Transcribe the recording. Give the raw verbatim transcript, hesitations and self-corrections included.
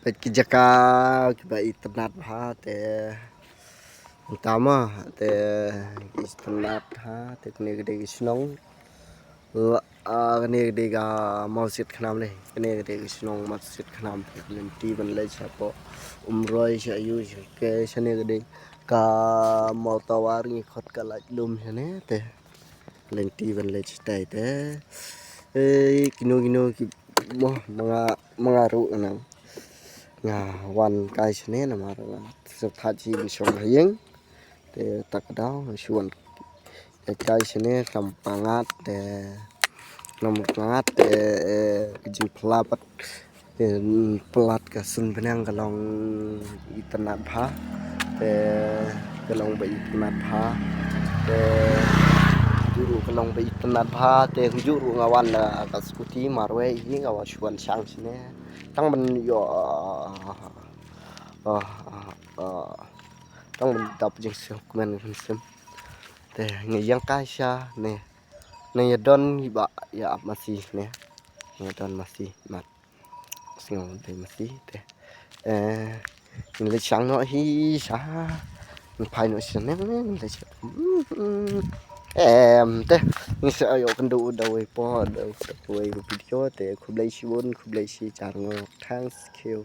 Peit ki jaka kiba itynnad bha te. Mynta ma te ki itynnad ha te kane ka dei ka shnong. La, ah, kane ka dei ka Mawsiat Khnam le. Kane ka dei ka shnong Mawsiat Khnam. Lynti ban leit shapoh Umroi sha ïu sha ke shane ka dei ka Mawtawar ngi khot ka Laitlum shane te. Lynti ban leit shatai te. Ei, kino kino ki mo ma nga ma nga ruh nang. Nga wan kai shane namar nga sngewthuh shi ban shong ha ïing. Te tak daw shu wan kai shane kam pangat te nam pangat te, eh, ka jingpla pat. Te plat ka sun bneng ka long itynnad bha. Te ka long ba itynnad bha. Te ju ruh ka long ba itynnad bha. Te ju ruh nga wan da ka scooty marwei hi nga wan shu wan shang shane. Tang ban ïoh, ah, ah, ah, tang ban dap jingsngewkmen kan sim. Te nga ïeng kai sha ne. Ne ïa don iba ïa ap masi ne. Ïa don masi mat. Sngew dei masi te. Eh, ngin leit shang noh hi sha. Ngin phai noh sha ne, ngin leit shang. Em, te. Ngin sa ïoh kynduh da wei po, da wei video te. Khublei shibun, khublei shi jar ngok. Thanks, kiew.